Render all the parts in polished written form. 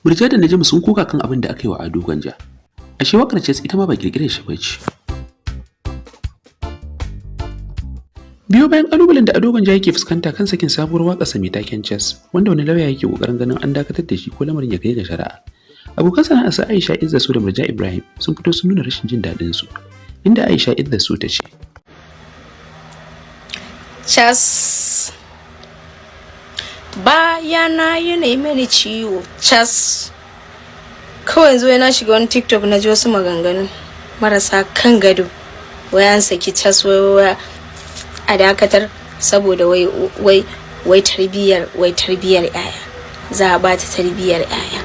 Murja da Najmu sun koka kan abin da aka yi wa Ado Gwanja. Ashe wakar Chess ita ma ba kirkirar shi bace. Biyo bayan kalubalen da Ado Gwanja yake fuskanta kan sakin sabuwar waƙarsa mai taken Chess, wanda wani lauya yake kokarin ganin an dakatar da shi ko lamarin ya kai ga shari'a. Abokan sana'ar sa Aisha Izza su da Murja Ibrahim sun fito sun nuna rashin jin daɗin su. Inda Aisha Izza su ta ce: Chas. Bayana yana mini ciwo. Chas. Kawai yanzu na shiga wani TikTok, na ji wasu maganganu marasa kan gado. Wai an saki Chas, wai wai a dakatar saboda wai wai wai tarbiyyar, wai tarbiyyar yaya, za a bata tarbiyyar yaya.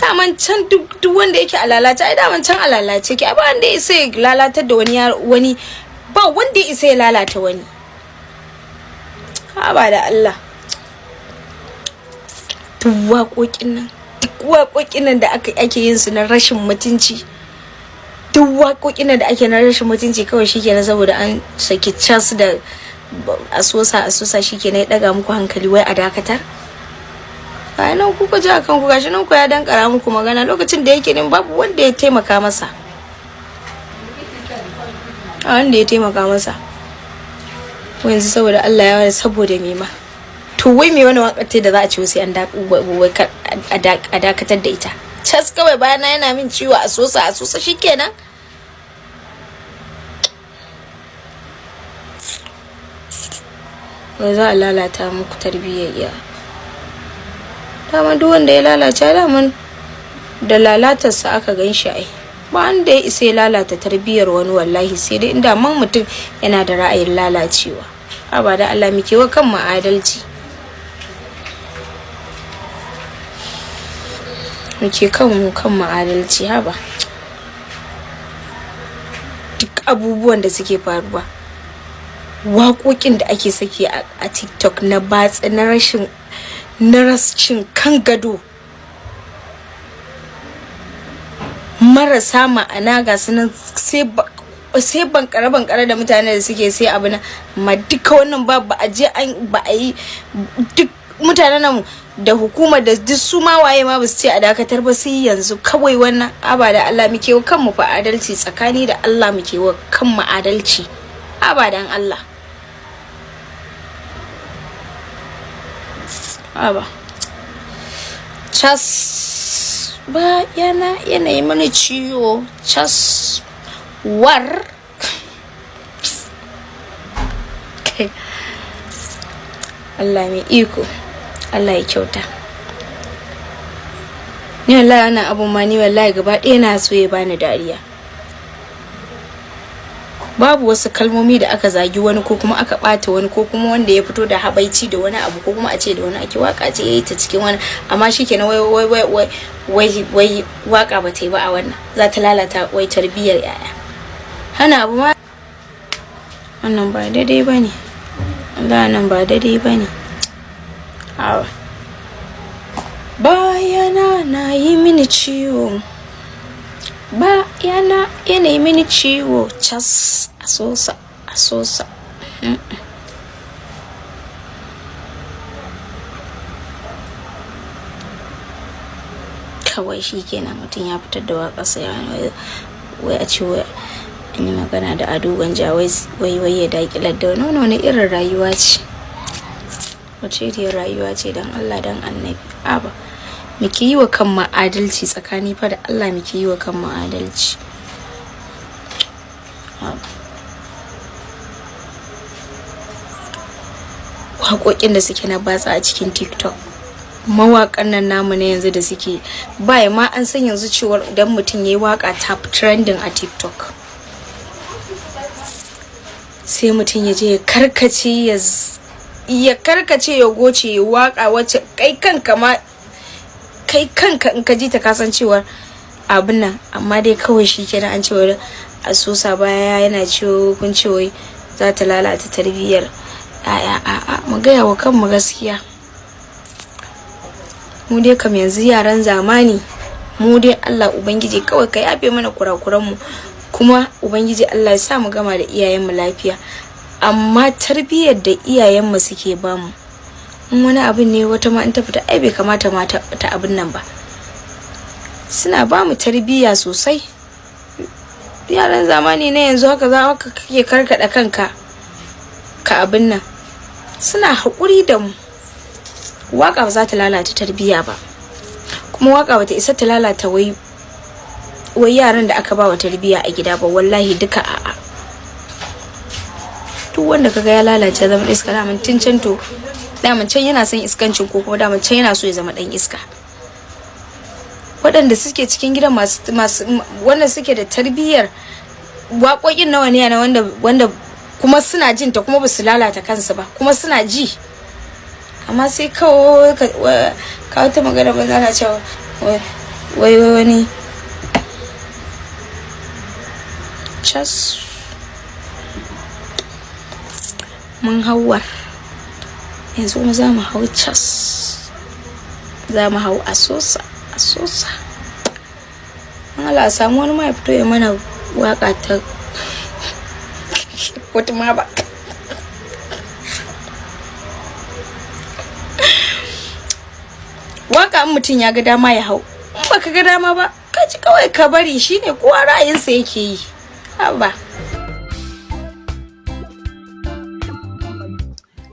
Daman can duk wanda yake a lalace, ai daman can a lalace ke. Ba wanda ya isa ya lalatar da wani, wani ba wanda ya isa ya lalata wani. Ba da Allah, duk waƙoƙin nan, duk waƙoƙin nan da aka ake yin su na rashin mutunci, duk waƙoƙin nan da ake na rashin mutunci, kawai shikenan saboda an saki Cas da Asosa, Asosa, shikenan ya daga muku hankali, wai a dakatar. Bayan nan kuka ji akan ku, gashi nan ku ya dankara muku magana. Lokacin da yake nan babu wanda ya taimaka masa, a wanda ya taimaka masa. Yanzu saboda Allah ya wani, saboda me ma? To wai me wani wakar da za a ce sai an a dakatar da ita? Cas kawai, bayana yana min ciwo, a sosa, a sosa, shikenan. Wai za a lalata muku tarbiyyar iya. Dama duk wanda ya lalace, daman da lalatarsa aka gan shi. Ai ba wanda ya isa ya lalata tarbiyyar wani, wallahi, sai dai inda man mutum yana da ra'ayin lalacewa. Ba da Allah, muke wa kan adalci, muke kan mu kan adalci. Haba, duk abubuwan da suke faruwa, waƙoƙin da ake saki a TikTok na batsa, na rashin kan gado, marasa ma'ana, ga su nan sai bankare bankare da mutane da suke sai abu na. Amma duka wannan ba ba a je an ba a yi. Duk mutanen nan da hukumar da duk su ma waye ma ba su ce a dakatar ba sai yanzu. Kawai wannan aba da Allah, muke wa kanmu fa adalci. Tsakani da Allah, muke wa kanmu adalci. Aba dan Allah, aba Cas ba yana yanayi mana ciwo. Cas war. Allah mai iko, Allah ya kyauta. Ni wallahi wannan abun ma, ni wallahi gaba ɗaya na so ya bani dariya. Babu wasu kalmomi da aka zagi wani ko kuma aka ɓata wani ko kuma wanda ya fito da habaici da wani abu ko kuma a ce da wani ake. Waka ce yayi ta cikin wani, amma shikenan, wai wai wai wai wai wai waka ba ta yi ba a wannan, za ta lalata wai tarbiyyar yaya. Hana abu ma wannan ba daidai ba ne. Allah, nan ba daidai ba ne. Bayana na yi mini ciwo, ba yana yana yi mini ciwo. Cas, Asosa, Asosa. Kawai shi kenan mutum ya fitar da waƙarsa, wai a ce wai an yi magana da Ado Gwanja, wai wai ya daƙilar da wani. Wani irin rayuwa ce? Wace iriyar rayuwa ce? Dan Allah dan Annabi, aba, muke yi wa kan adalci. Tsakani fa da Allah, muke yi wa kan adalci. Waƙoƙin da suke na batsa a cikin TikTok, mawaƙan nan namu na yanzu da suke baya ma, an san yanzu cewar idan mutum ya yi waƙa ta trending a TikTok, sai mutum ya je ya karkace, ya karkace, ya goce, ya waka wacce kai kanka ma, kai kanka in ka ji ta kasan cewar abin nan. Amma dai kawai shi kenan, an cewar a sosa, baya yana ciwo, kun ce wai za ta lalata tarbiyyar ya'ya. A'a, mu gaya wa kanmu gaskiya. Mu dai kam yanzu yaran zamani, mu dai Allah Ubangiji kawai ka yafe mana kurakuran mu, kuma Ubangiji Allah ya sa mu gama da iyayenmu lafiya. Amma tarbiyyar da iyayenmu suke bamu In wani abin ne, wata ma in ta fita, ai bai kamata ma ta abin nan ba. Suna ba mu tarbiyya sosai. Yaran zamani na yanzu haka za ka kake karkada kanka ka abin nan. Suna haƙuri da mu. Waka ba za ta lalata tarbiyya ba, kuma waka bata isa ta lalata wai wai yaran da aka ba wa tarbiyya a gida ba. Wallahi duka a'a. Duk wanda kaga ya lalace, zama iska, daman tun can, to daman can yana son iskancin, ko kuma daman can yana so ya zama dan iska. Waɗanda suke cikin gidan, masu wanda suke da tarbiyyar, waƙoƙin nawa ne na wanda kuma suna jin ta, kuma ba su lalata kansu ba, kuma suna ji? Amma sai kawai ka wata magana ba za na cewa wai wai wani cas. Mun hauwar, yanzu kuma za mu hau cas, za mu hau asosa asosa. Allah samu wani ma ya fito ya mana waka ta wata ma ba. Waka in mutum ya ga dama ya hau, in baka ga dama ba, ka ci kawai ka bari. Shine kowa ra'ayinsa yake yi. Haba.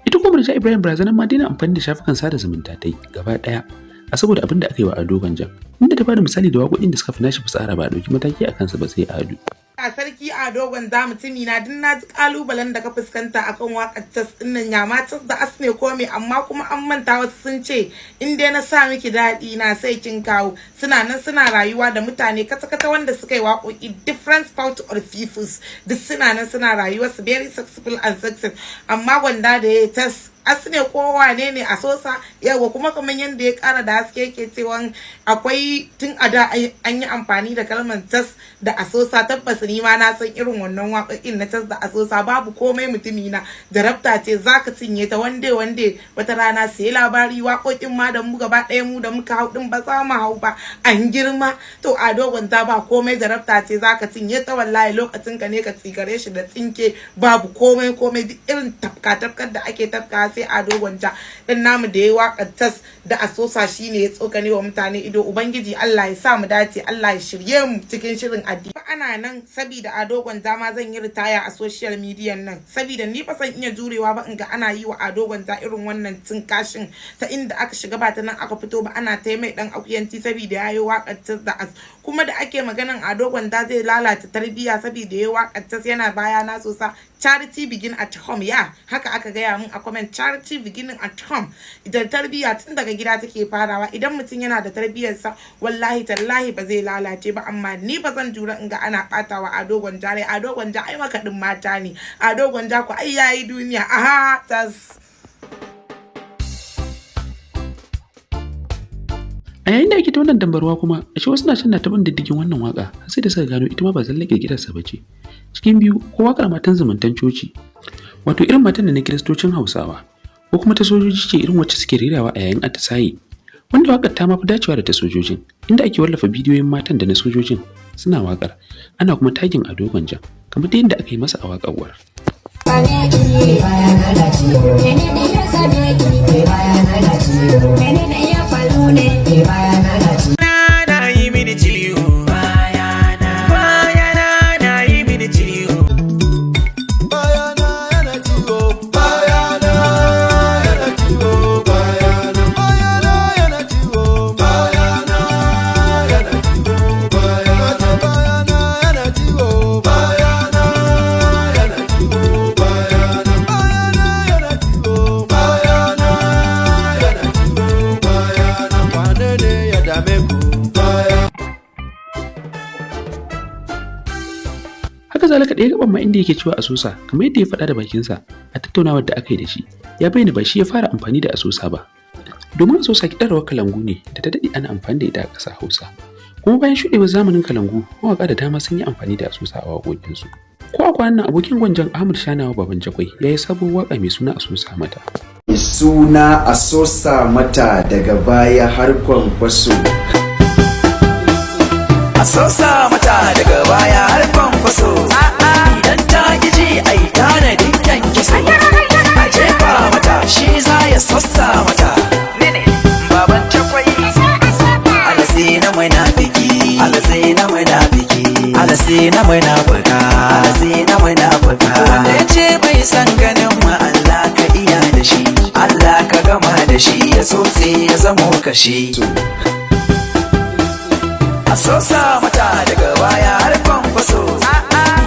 Ita kuma Murja Ibrahim, barazanar ma daina amfani da shafukan sada zumunta ta yi gaba ɗaya a saboda abin da aka yi wa Ado Gwanja, inda ta bada misali da waƙoƙin da suka fi nashi fitsara ba a ɗauki mataki a kansa ba sai Ado. A sarki Ado Gwanja, mutumi na, duk na ji kalubalen da ka fuskanta akan wakar tas din nan, ya ma tas da as ne ko me, amma kuma an manta wasu sun ce in dai na sa miki daɗi na sai kin kawo. Suna nan suna rayuwa da mutane kata kata wanda suka yi waƙoƙi different part of peoples, duk suna nan suna rayuwa su very successful and success. Amma Gwanda da ya tas as ne ko wane ne a sosa yawa, kuma kamar yadda ya kara da haske yake cewa akwai tun a da an yi amfani da kalmar tas da asosa. Tabbas ni ma na san irin wannan waƙoƙin na tas da asosa. Babu komai, mutumi na, jarabta ce, zaka cinye ta wande wande wata rana sai labari. Waƙoƙin ma da mu gaba ɗaya mu da muka hau din ba za mu hau ba, an girma. To Ado Gwanda, ba komai, jarabta ce, zaka cinye ta. Wallahi lokacin ka ne, ka tsigare shi da tsinke. Babu komai komai, duk irin tafka tafkar da ake tafka, sai Ado Gwanja dan namu da ya waka tas da asosa shine ya tsokane wa mutane ido. Ubangiji Allah ya sa mu dace, Allah ya shirye mu cikin shirin addini. Ana nan sabida Ado Gwanja ma zan yi ritaya a social media nan, sabida ni ba san iya jurewa ba in ga ana yi wa Ado Gwanja irin wannan cin kashin, ta inda aka shiga ba ta nan aka fito ba, ana ta mai dan akuyanci sabida yayi wakar tas da as. Kuma da ake maganan Ado Gwanja zai lalata tarbiyya sabida yayi wakar tas, yana baya na sosa. Charity begin at home, ya haka aka gaya mun a comment. Charity beginning at home. Idan tarbiyya tun daga gida take farawa, idan mutum yana da tarbiyyarsa, wallahi tallahi ba zai lalace ba. Amma ni ba zan jura in ga ana batawa Ado Gwanja rai. Ado Gwanja ai makaɗin mata ne. Ado Gwanja ku ai yayi duniya. Aha, tas. A yayin da ake ta wannan dambarwa kuma, ashe wasu na can na ta bin diddigin wannan waka har sai da suka gano ita ma ba zallar kirkirarsa ba ce. Cikin biyu, ko wakar matan zumuntan coci, wato irin matan da na Kiristocin Hausawa, ko kuma ta sojoji ce irin wacce suke rerawa a yayin atisaye, wanda wakar ta ma fi dacewa da ta sojojin, inda ake wallafa bidiyoyin matan da na sojojin suna wakar, ana kuma tagging Ado Gwanja kamar da yadda aka yi masa a wakar war. Bayana na ciwo, menene ya same ki? Bayana na ciwo, menene ya faru ne? Bayana na ciwo. Na yi mini ciwo, bayana, bayana na yi mini ciwo. Bayana yana ciwo, bayana yana ciwo, bayana, bayana yana ciwo, bayana yana ciwo, bayana, bayana yana ciwo, bayana yana ciwo, bayana, bayana yana ciwo, bayana yana ciwo, bayana. Wane ne ya dame ku? Baya. Haka zalika, ɗaya gaban ma inda yake cewa asusa, kamar yadda ya faɗa da bakinsa a tattaunawar da aka yi da shi, ya bayyana ba shi ya fara amfani da asusa ba. Domin asusa kiɗan rawar kalangu ne da ta daɗe ana amfani da ita a ƙasar Hausa. Kuma bayan shuɗewar zamanin kalangu, mawaƙa da dama sun yi amfani da asusa a waƙoƙinsu. Ko a kwanan nan, abokin Gwanjan Ahmad Shanawa Baban Jakwai ya yi sabuwar waƙa mai suna Asusa Mata. Suna a sosa mata daga baya har kwankwaso. A sosa mata daga baya har kwankwaso. Idan ta ji ai tanadin kyankyaso, a jefa mata shi za ya sosa mata. Munafuka, sai na munafuka. Wanda ya ce bai san ganin mu, Allah ka iya da shi, Allah ka gama da shi, ya tsotse ya zamo kashi. A sosa mata daga baya har kwankwaso.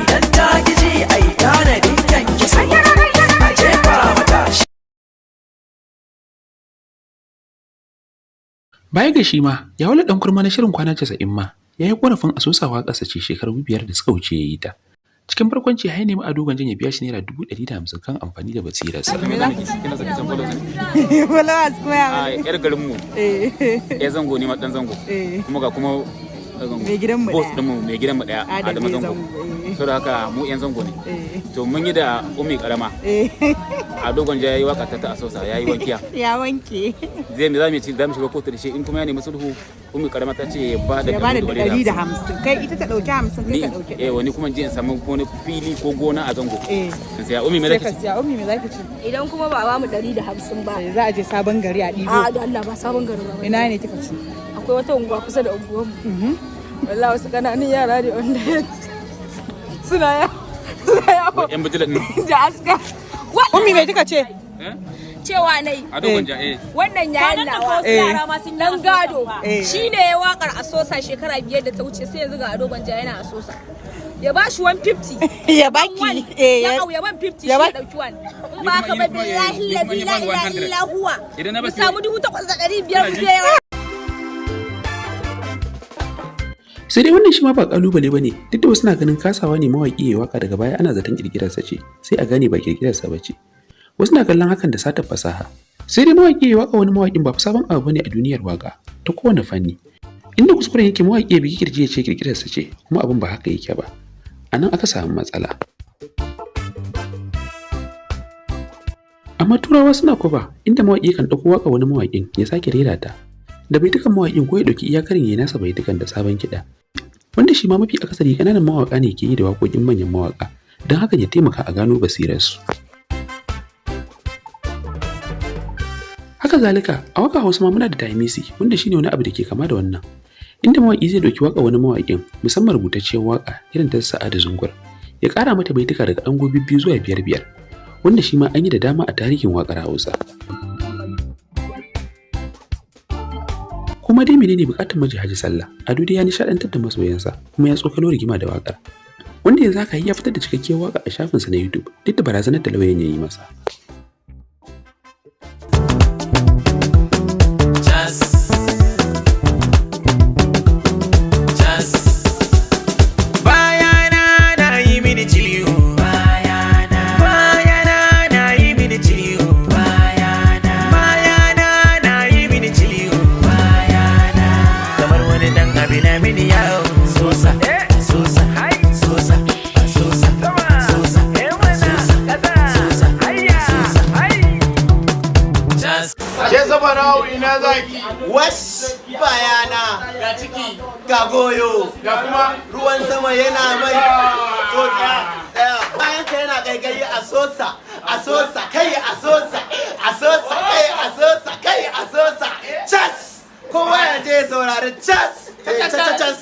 Idan ta giji ai tanadin kyankyaso. A jefa mata. Baya ga shi ma, Yawale ɗan kurma na shirin kwana 90 ma, ya yi ƙorafin a sosa waƙarsa ce shekaru 5 da suka wuce ya yi ta. Cikin barkwanci har ya nemi Ado Gwanjan ya biya shi ₦150,000 kan amfani da basirarsa. Followers kuma ya A yar garinmu, ya zango ne ma, dan zango, kuma ga kuma Mai gidanmu boss ɗaya. dinmu, mai gidanmu daya, Adam Adamu A. Zango. Zango, eh. Saboda haka mu yan zango ne. To mun yi da Ummi Karama, Ado Gwanja yayi waka ta Asosa, yayi wankiya. Ya wanke. Zai mu za mu ci, za mu shiga kotu da shi. In kuma ya nemi sulhu, Ummi Karama ta ce ya ba da Ya bada 150. 150. Kai ita ta ɗauki 50, kai Ni ka ɗauki. Eh, wani kuma je in samu wani fili ko gona a zango in saya. Ummi, me Sai zaki ka ci? siya. Ummi, me zaki ci? Idan kuma ba a bamu 150 ba. Za a je sabon gari a ɗibo. A da Allah, ba sabon gari ba. Ina ne kika ci? Akwai wata unguwa kusa da unguwarmu. Wallahi wasu ƙananan yara ne wanda suna yawo Yan bijilan din. da aska. Ummi, me kika ce? Cewa nai Ado Gwanja, eh. wannan yayan nawa dan gado shine ya wakar Asosa shekara 5 da ta wuce, sai yanzu ga Ado Gwanja yana Asosa. Ya ba shi 150. Ya baki. Eh, ya au ya ban 50, shi ya ya dauki 1. In ba haka ba, billahi Ni kuma allazi ya la bani ilaha 100. illa huwa. Idan na Mu bashi- samu 8,500 mu biya. Sai dai wannan shi ma ba kalubale ba ne, duk da wasu na ganin kasawa ne mawaƙi ya waka daga baya ana zaton kirkirarsa ce, sai a gane ba kirkirarsa ba ce. Wasu na kallon hakan da satar fasaha. Sai dai mawaƙi ya waka wani mawaƙin ba fa sabon abu bane a duniyar waka ta kowane fanni. Inda kuskuren yake, mawaƙi ya bigi kirji ya ce kirkirarsa ce, kuma abin ba haka yake ba. A nan aka samu matsala. Amma Turawa suna cover, inda mawaƙi kan ɗauko waka wani mawaƙin ya sake rera ta. Da baitukan mawaƙin, ko ya ɗauki iyakarin ya nasa baitukan da sabon kiɗa. Wanda shi ma mafi akasari ƙananan mawaƙa ne ke yi da waƙoƙin manyan mawaƙa, don hakan ya taimaka a gano basirarsu. Haka zalika, a waka Hausa ma muna da taimisi, wanda shine wani abu da ke kama da wannan. Inda mawaƙi zai ɗauki waƙa wani mawaƙin, musamman rubutacciyar waƙa irin ta Sa'adu Zungur, ya ƙara mata baituka daga ɗango biyu zuwa biyar biyar, wanda shi ma an yi da dama a tarihin waƙar Hausa. Kuma dai menene bukatar maji Haji Sallah, Ado dai ya nishadantar da masoyansa kuma ya tsokano rigima da waƙar. Wanda yanzu haka ya fitar da cikakkiyar waƙa a shafinsa na YouTube duk da barazanar da lauyan ya yi masa. Cas. Cas. Bayana na yi mini ciwo. Bayana. Bayana na yi mini ciwo. Bayana. Bayana na yi mini ciwo. Bayana. Kamar wani dan abi na mini yawo. Sosa. Sosa. Sosa. Sosa. Sosa. Sosa. Sosa. Sosa. Cas. Ke Zabarau, ina zaki? Wash, bayana Ga ciki. Ga goyo. Ga kuma ruwan sama yana mai to tsaya tsaya, bayan ka yana kaikayi. A sosa, a sosa kai, a sosa, a sosa kai, a sosa kai, a sosa. Cas, kowa ya je ya saurari cas. Cas cas.